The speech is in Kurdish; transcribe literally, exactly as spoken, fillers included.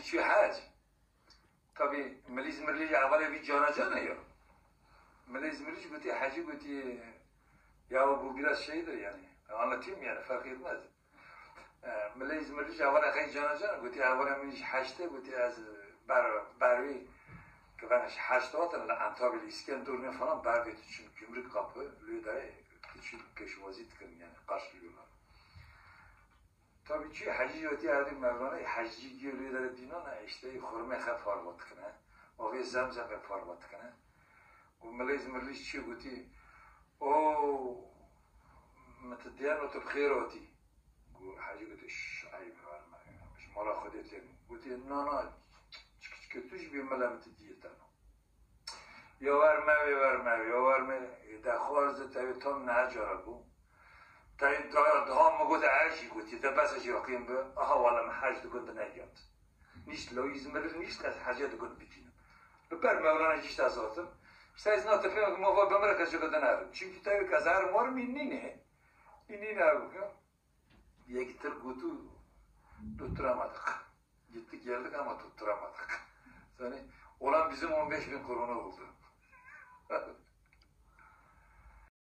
Çi hec? Tabii Milî Zmirlî ji hevalê vî cana can e ya. Milî Zmirlî gotî, Hecî gotî, ya bu biraz şeydir yani. Anlatayım yani, fark etmez. E, Milî Zmirlî ji hevalê xey cana can e. Gotî, hevalê min ji heştê, gotî, ez ber, berwî ki ben ji heşt hatin li Antabil İskenderun'e falan bervê diçin gümrük kapı, lê de diçin pêşwazî dikin yani, karşılıyorlar. Tabii ki Hecî yotî erdî Mevlana'yı, Hecî giyo lê dere dînana, işte xurmê xe parva dikine, avê zemzemê parva dikine. Û Milî Zmirlî çi gotî, o, min ti diyen û tu bi xêr hatî. Got, Hecî gotî, şş, eyb, verme, ji mala Xwedê tênim. Gotî, na, na, çik çik tu ji bî mile min ti diyê te. Ya wer mevê, wer mevê, ya wer mevê. Dexwaz de tevê tam nehe cara bû. Tevê daha, daha min got, ez jî gotî, de bes ez jî yaqîn bi. Aha, wala min hec digot, di negert. Nîşt, la Îzmirli nîşt, ez hece digot bitînim. Li ber Mewlana nîşt ez hatim. Îşte ez na tepê ma va bimire, ez jê dinerim. Çünkü tevê ez herim warim, î nîne. Î nîne ew, ya. Yekî tir gotu, tutturamadık. Gittik geldik ama tutturamadık. Yani olan bizim on beş bin korona oldu.